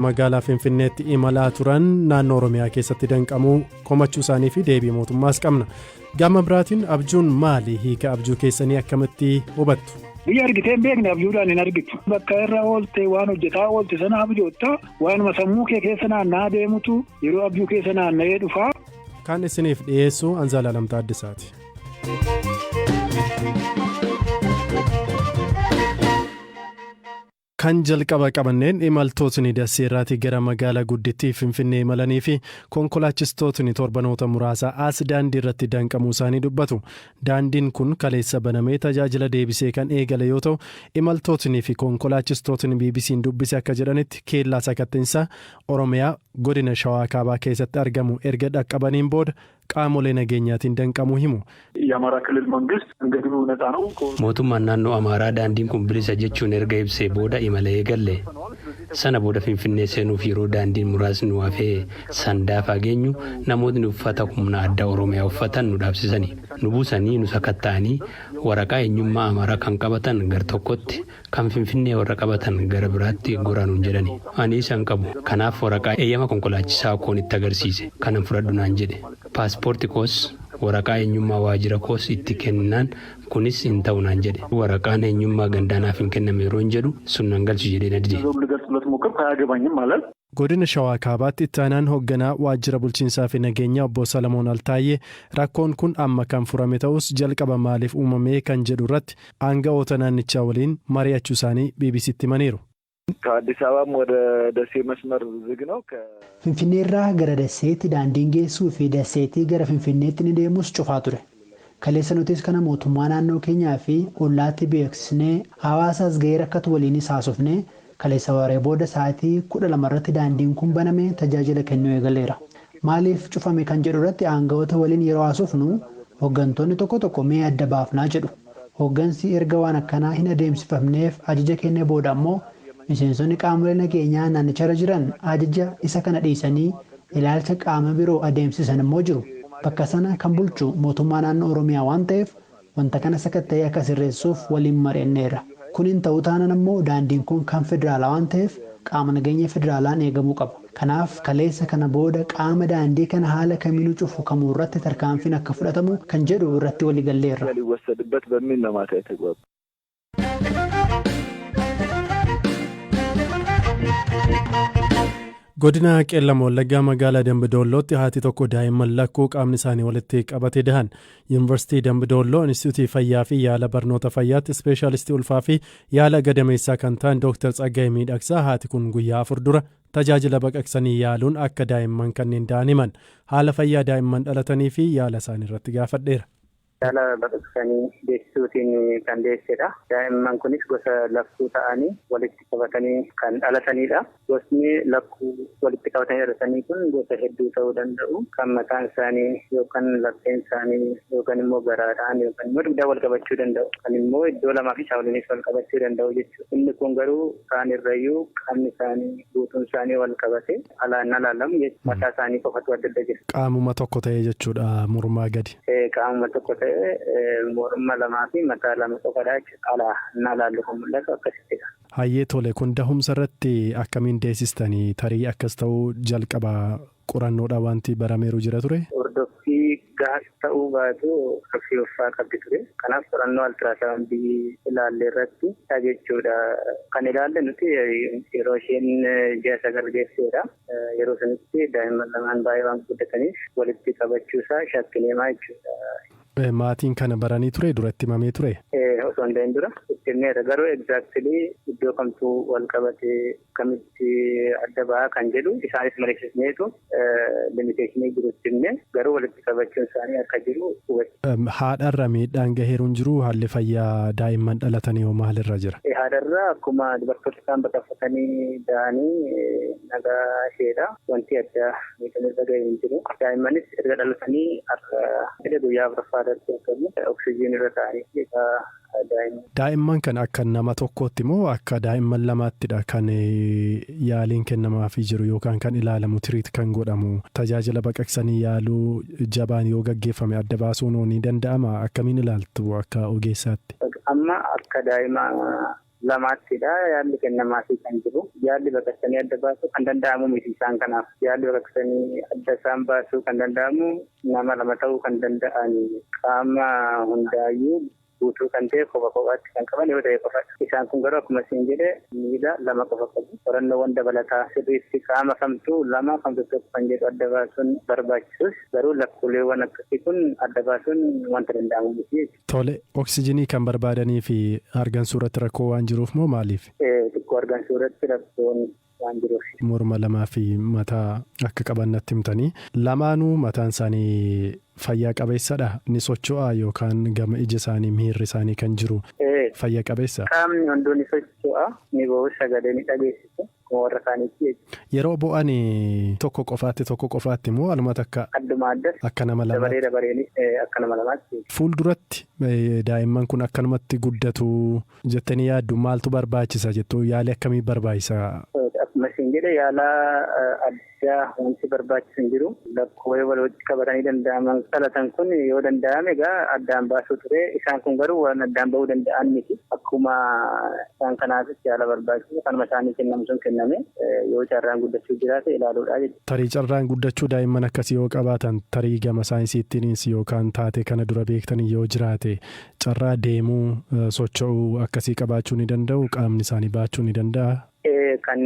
Magaalaa Finfinneetti imalaa turan naannoo Oromiyaa keessatti danqamuu komachuu isaanii fi deebii mootummaas qabna. Gama biraatiin, abjuun maali? Hiika abjuu keessanii akkamitti hubattu? Biyya argitee hin beekne abjuudhaan hin argitu. Bakka irra oolte, waan hojjetaa oolte sana abjootta. Waanuma sammuu kee keessa naanna'aa deemutu yeroo abjuu keessa naanna'ee dhufa. Kan isiniif dhiyeessu Anzaalaa Taaddasaati. Kan jalqaba qabanneen, imaltootni Dasseerraatii gara magaalaa guddittii Finfinnee imalanii fi konkolaachistootni torbanoota muraasa as daandii irratti danqamuu isaanii dubbatu. Daandiin kun kaleessa banamee tajaajila deebisee kan eegale yoo ta'u, imaltootnii fi konkolaachistootni BBC'n dubbise akka jedhanitti, keellaa sakattiinsaa Oromiyaa godina Shawaa Kaabaa keessatti argamu erga dhaqqabaniin booda qaamolee nageenyaatiin danqamuu himu. የአማራ ክልል መንግስት መንገዱ ነፃ ነው። Mootummaan naannoo Amaaraa daandiin kun bilisa jechuun erga ibsee booda imala eegalle. Sana booda Finfinnee seenuuf yeroo daandiin muraasni nu hafee Sandaafaa geenyu, namootni uffata humna addaa Oromiyaa uffatan nu dhaabsisani. Nu buusanii, nu sakatta'anii, waraqaa eenyummaa Amaaraa kan qabatan gar tokkotti, kan Finfinnee warra qabatan gara biraatti goraa nuun jedhani. Ani isan qabu. Kanaaf waraqaa eeyyama konkolaachisaa koon itti agarsiise. Kanan fudhadhu naan jedhe. Paaspoortii koos, waraqaa eenyummaa waajjira koos itti kennaan, kunis hin ta'u naan jedhe. Waraqaan eenyummaa gandaa naaf hin kenname yeroo hin jedhu, sun nan galchu jedhee na dide. ልገልጽለት ሞከርኩ። አያገባኝም ማለት Godina Shawaa Kaabaatti itti aanaan hoogganaa waajjira bulchiinsaa fi nageenyaa obbo Salamoon Altaayyee, rakkoon kun amma kan furame ta'us, jalqaba maaliif uumame kan jedhu irratti aanga'oota naannichaa waliin mari'achuu isaanii BBCtti himaniiru. ከአዲስ አበባም ወደ ደሴ መስመር ዝግ ነው። Finfinneerraa gara Dasseetti daandiin geessuu fi Dasseetii gara Finfinneetti ni deemus cufaa ture. Kaleessa nutis kana mootummaa naannoo keenyaa fi ollaatti beeksisnee, hawaasaas gahee rakkatu waliinis haasofnee, kaleessa waaree booda sa'aatii 12 irratti daandiin kun banamee tajaajila kennuu eegaleera. Maaliif cufame kan jedhu irratti aanga'oota waliin yeroo haasofnu, hooggantoonni tokko tokko mee adda baafnaa jedhu. Hooggansi erga waan akkanaa hin adeemsifamneef ajaja kennee booda ammoo, miseensonni qaamolee nageenyaa naannicharra jiran ajaja isa kana dhiisanii ilaalcha qaama biroo adeemsisan immoo jiru. Bakka sana kan bulchu mootummaa naannoo Oromiyaa waan ta'eef, wanta kana sakatta'ee akka sirreessuuf waliin mari'anneerra. Kun hin ta'u taanaan ammoo, daandiin kun kan federaalaa waan ta'eef qaama nageenya federaalaan eegamuu qaba. Kanaaf kaleessa kana booda qaama daandii kana haala kamiinuu cufu kamuu irratti tarkaanfiin akka fudhatamu kan jedhu irratti waliigalleerra. ሊወሰድበት በሚል ነው ማታ የተግባቡ። Godina Qeellam Wallaggaa magaalaa Dambidoollootti haati tokko daa'imman lakkuu qaamni isaanii walitti qabate dahan. Yuunivarsiitii Dambidoolloo Inistituutii Fayyaa fi Yaala Barnoota Fayyaatti ispeeshaalistii ulfaa fi yaala gadameessaa kan ta'an Dooktar Tsaggaayee Miidhagsaa, haati kun guyyaa 4 dura tajaajila baqaqsanii yaaluun akka daa'imman kanneen da'an himan. Haala fayyaa daa'imman dhalatanii fi yaala isaanii irratti gaafadheera. Yaala baqaqsanii deessisuutiin kan deessedha. Daa'imman kunis gosa lakkuu ta'anii walitti qabatanii kan dhalatanidha. Gosni lakkuu walitti qabatanii dhalatanii kun gosa hedduu ta'uu danda'u. Kan mataan isaanii yookaan lapheen isaanii yookaan immoo garaadhaan yookaan immoo dugdaan wal qabachuu danda'u. Kan immoo iddoo lamaa fi isaa oliinis wal qabachuu danda'u jechuudha. Inni kun garuu kaan irrayyuu qaamni isaanii guutuun isaanii wal qabate alaan alaalamu jechuudha. Mataa isaanii qofatu adda adda jira. Qaamuma tokko ta'ee jechuudha, mormaa gadi. Qaamuma tokko ta'ee, morma lamaa fi mataa lama qofadha jechuudha. Alaa na laallu kan mul'atu akkasittidha. Hayyee, tole, kun dahumsa irratti akkamiin deessistanii? Tarii akkas ta'uu jalqaba qorannoodhaan wanti barameeru jira ture? Hordoffii gahaa ta'uu baatu, hordoffii ulfaa qabdi ture. Kanaaf qorannoo ultrasoundii ilaalle irratti jechuudha. Kan ilaalle nuti yeroo isheen ji'a 9 geesseedha. Yeroo sanitti daa'imman lamaan baay'ee waan guddataniif walitti qabachuusaa shakkineemaa jechuudha. Maatiin kana baranii ture, duratti himamee ture? Osoo hin ta'in dura itti himneerra, garuu exactly iddoo kamtuu wal qabatee, kamitti adda bahaa kan jedhu isaanis mariisisneetu limitationii jirutti himne, garuu walitti qabachuun isaanii akka jiru hubachi. Haadharra miidhaan gaheeru hin jiru? Haalli fayyaa daa'imman dhalatanii hoo maalirra jira? Haadharra akkuma dubartoota isaan baqaqfatanii da'anii nagaa isheedha. Wanti addaa miidhaan irra gahee hin jiru. Daa'immanis erga dhalatanii akka guyyaa afuraffaa irratti argamu. Oksijiin irra ta'anii daa'imman. Daa'imman kan akka nama tokkootti moo akka daa'imman lamaattidha kan yaaliin kennamaafii jiru yookaan kan ilaalamu, treat kan godhamu? Tajaajila baqaqsanii yaaluu jabaan yoo gaggeeffame adda baasuun ni danda'ama? Akkamiin ilaaltu akka ogeessaatti? Amma akka daa'ima Lamaattidha yaalli kennamaafii kan jiru. Yaalli baqaqsanii adda baasuu kan danda'amu miti isaan kanaaf. Yaalli baqaqsanii adda isaan baasuu kan danda'amu nama lama ta'uu kan danda'an qaama hundaayyuu guutuu kan ta'e kopha kophaatti kan qaban yoo ta'e qofadha. Isaan kun garuu akkuma isin jedhe miila lama qofa qabu. Qorannoowwan dabalataa sirriitti qaama kamtu lama kamtu tokko kan jedhu adda baasuun barbaachisus garuu lakkuuleewwan akkasii kun adda baasuun wanta danda'amu miti. Tole, oksijinii kan barbaadanii fi hargansuu irratti rakkoo waan jiruuf moo maaliif? Xiqqoo hargansuu irratti rakkoon waan jiruuf. Morma lamaa fi mataa akka qaban natti himtanii lamaanuu mataan isaanii fayyaa qabeessadha ni socho'a yookaan gama ija isaanii miirri isaanii kan jiru fayyaa qabeessa. Qaamni hunduu ni socho'a, ni bo'u, sagalee ni dhageessisu warra isaaniitti. Yeroo bo'an tokko qofaatti moo aluma takka? Adduma addas. Akka nama lamaatti. Dabaree dabareenis akka nama lamaatti. Fuulduratti daa'imman kun akkanumatti guddatu jettanii yaaddu maaltu barbaachisa jettu yaalii akkamii barbaachisa? Akkuma isin jedhe yaala addaa wanti barbaachisu hin jiru. Lakkoowwan walitti qabatanii danda'aman dhalatan kun yoo danda'ame egaa addaan baasuu ture. Isaan kun garuu waan addaan bahuu danda'an miti. Akkuma isaan kanaafis yaala barbaachisu kanuma isaanii kennamu sun kenname yoo carraan guddachuu jiraate ilaaluudha jechuudha. Tarii carraan guddachuu daa'imman akkasii yoo qabaatan tarii gama saayinsiittiinis yookaan taate kana dura beektanii yoo jiraate carraa deemuu socho'uu akkasii qabaachuu ni danda'u qaamni isaanii baachuu ni danda'a. Kan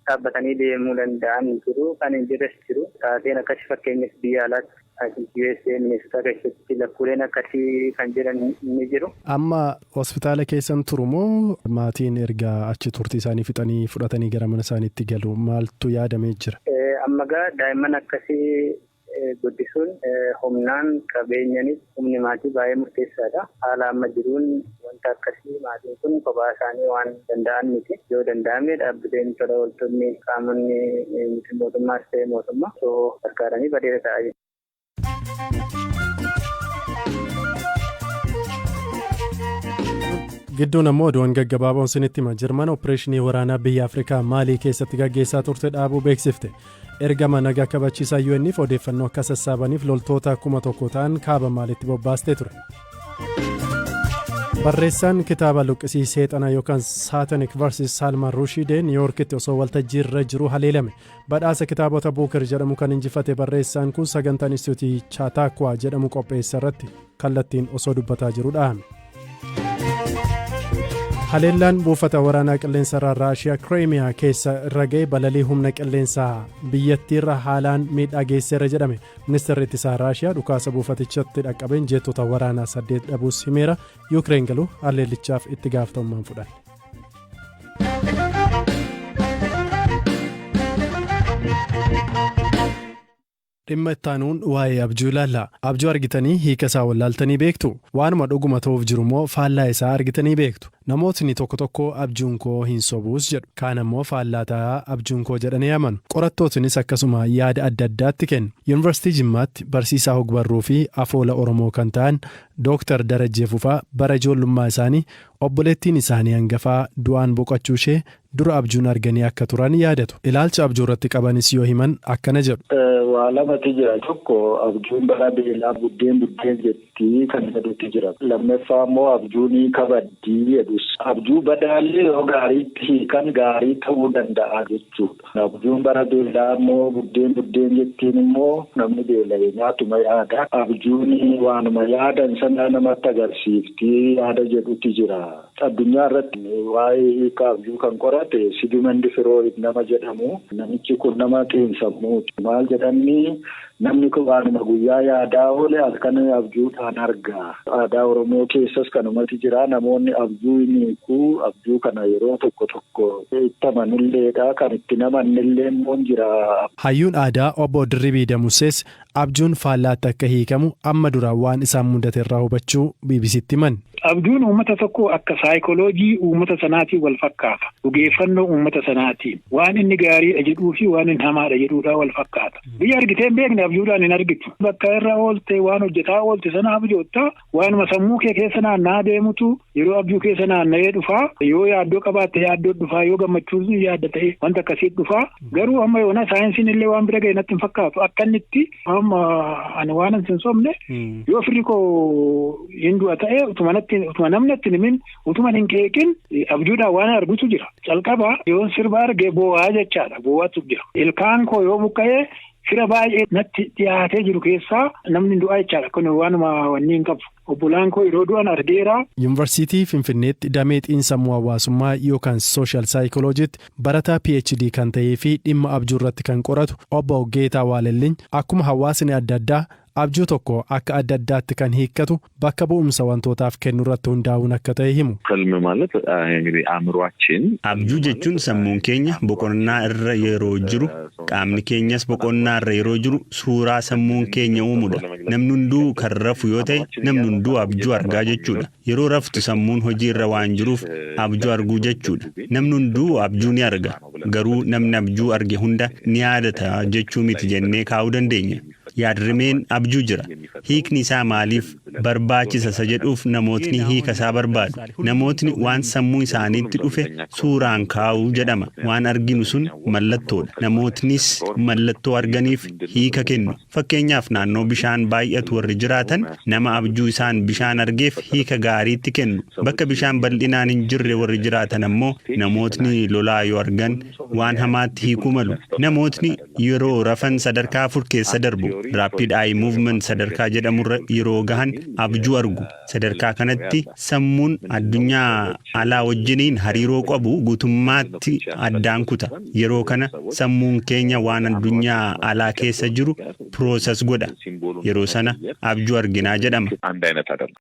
dhaabbatanii deemuu danda'an jiru, kan hin jirres jiru. Taateen akkasii fakkeenyaaf biyya alaatti USA Minnesota keessatti lakkuuleen akkasii kan jiran ni jiru. Amma hospitaala keessan turu moo maatiin erga achi turtii isaanii fixanii fudhatanii gara mana isaaniitti galu maaltu yaadamee jira? Amma gaa daa'imman akkasii guddisuun humnaan qabeenyanis humni maatii baay'ee murteessaadha. Haala amma jiruun wanta akkasii maatiin kun kophaa isaanii waan danda'an miti. Yoo danda'ame dhaabbileen tola ooltonni qaamonni miti mootummaas ta'e mootummaa osoo gargaaranii bareeda ta'a jechuudha. Gidduun ammoo oduuwwan gaggabaaboon sinitti hima. Jarman opereeshinii waraanaa biyya Afrikaa Maalii keessatti gaggeessaa turte dhaabuu beeksifte. Ergama nagaa kabachiisaa UN'if odeeffannoo akka sassaabaniif loltoota 1000 ta'an kaaba Maaliitti bobbaastee ture. Barreessaan kitaaba luqqisii seexanaa yookaan Satanic Verses Salman Rushdie Niiyorkitti osoo waltajjii irra jiru haleelame. Badhaasa kitaabota Buukir jedhamu kan injifate barreessaan kun sagantaa Inistituutii Chaataakwaa jedhamu qopheessa irratti kallattiin osoo dubbataa jiru dhahame. Haleellaan buufata waraanaa qilleensarraa Raashiyaa Kireemiyaa keessa irra ga'e balalii humna qilleensaa biyyattiirra haalaan miidhaa geesseera jedhame. Ministeerri ittisaa Raashiyaa dhukaasa buufatichatti dhaqqabeen jeettota waraanaa 8 dhabuus himeera. Yuukireen galuu haleellichaaf itti gaafatamummaan fudhanne. Dhimma itti aanuun waa'ee abjuu ilaalla. Abjuu argitanii hiika isaa wallaaltanii beektu. Waanuma dhuguma ta'uuf jiru immoo faallaa isaa argitanii beektu. Namootni tokko tokko abjuun koo hin sobuus jedhu. Kaan ammoo faallaa ta'aa abjuun koo jedhanii amanu. Qorattootinis akkasuma yaada adda addaatti kennu. Yuunivarsiitii Jimmaatti barsiisaa hogbarruu fi afoola Oromoo kan ta'an Dooktar Darajjee Fufaa bara ijoollummaa isaanii obboleettiin isaanii hangafaa du'aan boqochuu ishee dura abjuun arganii akka turan yaadatu. Ilaalcha abjuu irratti qabanis yoo himan akkana jedhu. Waa lamatu jira. Tokko abjuun bara beelaa buddeen buddeen jetti kan jedhutu jira. Lammaffaa immoo abjuun kabaddii jedhus. Abjuu badaallee yoo gaariitti hiikan gaarii ta'uu danda'a jechuudha. Abjuun bara beelaa immoo buddeen buddeen jettiin immoo namni beela'ee nyaatuma yaada. Abjuun waanuma yaadan sana namatti agarsiifti yaada jedhutu jira. Addunyaa irratti waa'ee hiika abjuu kan qorate Sigmund Freud nama jedhamu. Namichi kun nama xiinsammuuti. Maal jedhamni namni kun waanuma guyyaa yaadaa oole halkan abjuudhaan arga. Aadaa Oromoo keessas kanumatti jira. Namoonni abjuu hin hiikuu. Abjuu kana yeroo tokko tokko itti amanulleedha. Kan itti namannillee immoo jira. Hayyuun aadaa obbo Dirribii Damusees abjuun faallaatti akka hiikamu amma dura waan isaan mudate irraa hubachuu BBCtti himan. Abjuun uummata tokko akka saayikooloojii uummata sanaatiin wal fakkaata. Dhugeeffannoo uummata sanaatiin. Waan inni gaariidha jedhuu fi waan inni hamaadha jedhuudhaan wal fakkaata. Biyya argitee hin beekne abjuudhaan hin argitu. Bakka irra oolte waan hojjetaa oolte sana abjoottaa waanuma sammuu kee keessa naanna'aa deemutu yeroo abjuu keessa naanna'ee dhufaa yoo yaaddoo qabaatte yaaddoo dhufaa yoo gammachuu yaadda ta'e wanta akkasii dhufaa garuu amma yoona saayinsiin illee waan bira ga'e natti hin fakkaatu akka inni itti amma ani waan hin sobne yoo firri koo hin du'a ta'e utuma natti natti, utuma namni natti himin, utuma hin qeeqin, abjuudhaan waan argutu jira. Calqaba yoon sirba arge boo'aa jechaadha, boo'aatu jira. Ilkaan koo yoo buqqa'ee, fira baay'ee natti dhiyaatee jiru keessaa namni du'aa jechaadha. Kun waanuma wanni hin qabu. Obbolaan koo yeroo du'an argeera. Yuunivarsiitii Finfinneetti damee xiinsammuu hawaasummaa yookaan social psychologytti barataa PhD kan ta'ee fi dhimma abjuu irratti kan qoratu obbo Geetaa Waalelliin, akkuma hawaasni adda addaa abjuu tokko akka adda addaatti kan hiikkatu, bakka bu'umsa wantootaaf kennu irratti hundaa'uun akka ta'e himu. ህልም ማለት እንግዲህ አእምሯችን Abjuu jechuun sammuun keenya boqonnaa irra yeroo jiru, qaamni keenyas boqonnaa irra yeroo jiru, suuraa sammuun keenya uumudha. Namni hunduu kan rafu yoo ta'e, namni hunduu abjuu argaa jechuudha. Yeroo raftu sammuun hojii irra waan jiruuf abjuu arguu jechuudha. Namni hunduu abjuu ni arga. Garuu namni abjuu arge hunda ni yaadata jechuu miti jennee kaa'uu dandeenya. Yaadrimeen abjuu jira. Hiikni isaa maaliif barbaachisa isa jedhuuf namootni hiika isaa barbaadu. Namootni waan sammuu isaaniitti dhufe suuraan kaa'uu jedhama. Waan arginu sun mallattoodha. Namootnis mallattoo arganiif hiika kennu. Fakkeenyaaf, naannoo bishaan baay'atu warri jiraatan nama abjuu isaan bishaan argeef hiika gaariitti kennu. Bakka bishaan bal'inaan hin jirre warri jiraatan ammoo namootni lolaa yoo argan waan hamaatti hiikuu malu. Namootni yeroo rafan sadarkaa afur keessa darbu. Rapid eye movement sadarkaa jedhamurra yeroo gahan abjuu argu. Sadarkaa kanatti sammuun addunyaa alaa wajjiniin hariiroo qabu guutummaatti addaan kuta. Yeroo kana sammuun keenya waan addunyaa alaa keessa jiru process godha. Yeroo sana abjuu arginaa jedhama. አንድ አይነት አይደለም።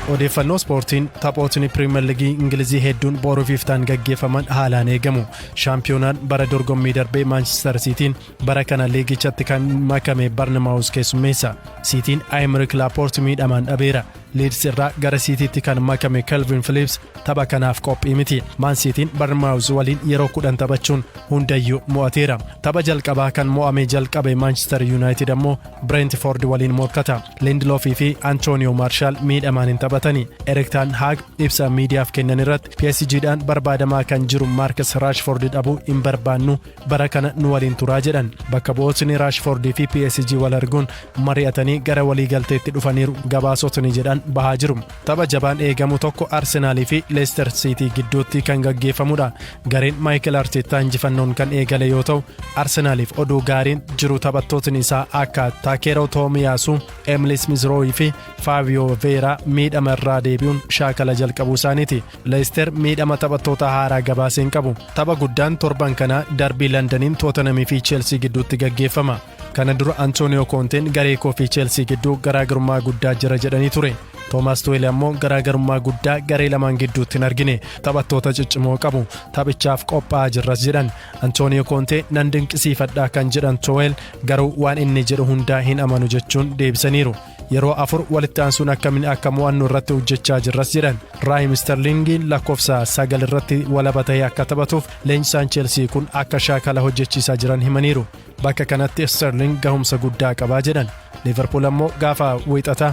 Odeeffannoo ispoortiin, taphootni Piriimer Liigii Ingilizii hedduun boruu fi iftaan gaggeeffaman haalaan eegamu. Shaampiyoonaan bara dorgommii darbee Maanchister Siitiin bara kana liigichatti kan makame Barnamaawus keessummeessa. Siitiin Ayimrik Laapoort miidhamaan dhabeera. Liids irraa gara Siitiitti kan makame Kelvin Philips tapha kanaaf qophii miti. Maan Siitiin Barnamaawus waliin yeroo 10 taphachuun hundayyuu mo'ateera. Tapha jalqabaa kan mo'ame jalqabe Maanchister Yuunaayitid ammoo Brentford waliin morkata. Lindeloofii fi Antooniyoo Maarshaal miidhamaan hin taphatani. Erik ten Hag ibsa miidiyaaf kennan irratti PSGdhaan barbaadamaa kan jiru Marcus Rashford dhabuu hin barbaannu, bara kana nu waliin turaa jedhan. Bakka bu'ootni Rashford fi PSG wal arguun mari'atanii gara waliigalteetti dhufaniiru gabaasotni jedhan bahaa jiru. Tapha jabaan eegamu tokko Arsenaalii fi Leicester City gidduutti kan gaggeeffamudha. Gareen Michael Arteta injifannoon kan eegale yoo ta'u, Arsenaaliif oduu gaariin jiru taphattootni isaa akka Takeeroo Toomiyaasu, Emil Smith Rowe fi Fabio Vieira miidhama irraa deebi'uun shaakala jalqabuu isaaniiti. Leicester miidhama taphattoota haaraa gabaasee hin qabu. Tapha guddaan torban kanaa darbii Londaniin Tottenhamii fi Chelsea gidduutti gaggeeffama. Kana dura Antonio Koonteen garee koo fi Chelsea gidduu garaagarummaa guddaa jira jedhanii ture. Toomaas Tuweel ammoo garaagarummaa guddaa garee lamaan gidduutti hin argine, taphattoota ciccimoo qabu, taphichaaf qophaa'aa jirras jedhan. Antonio Koonte nan dinqisiifadhaa kan jedhan Tuweel, garuu waan inni jedhu hundaa hin amanu jechuun deebisaniiru. Yeroo afur walitti aansuun akkamiin akka mo'annu irratti hojjechaa jirras jedhan. Raahim Sterlingiin lakkoofsa 9 irratti walaba ta'ee akka taphatuuf leenjisaan Cheelsii kun akka shaakala hojjechiisaa jiran himaniiru. Bakka kanatti Sterling gahumsa guddaa qabaa jedhan. Liverpool ammoo gaafa wiixataa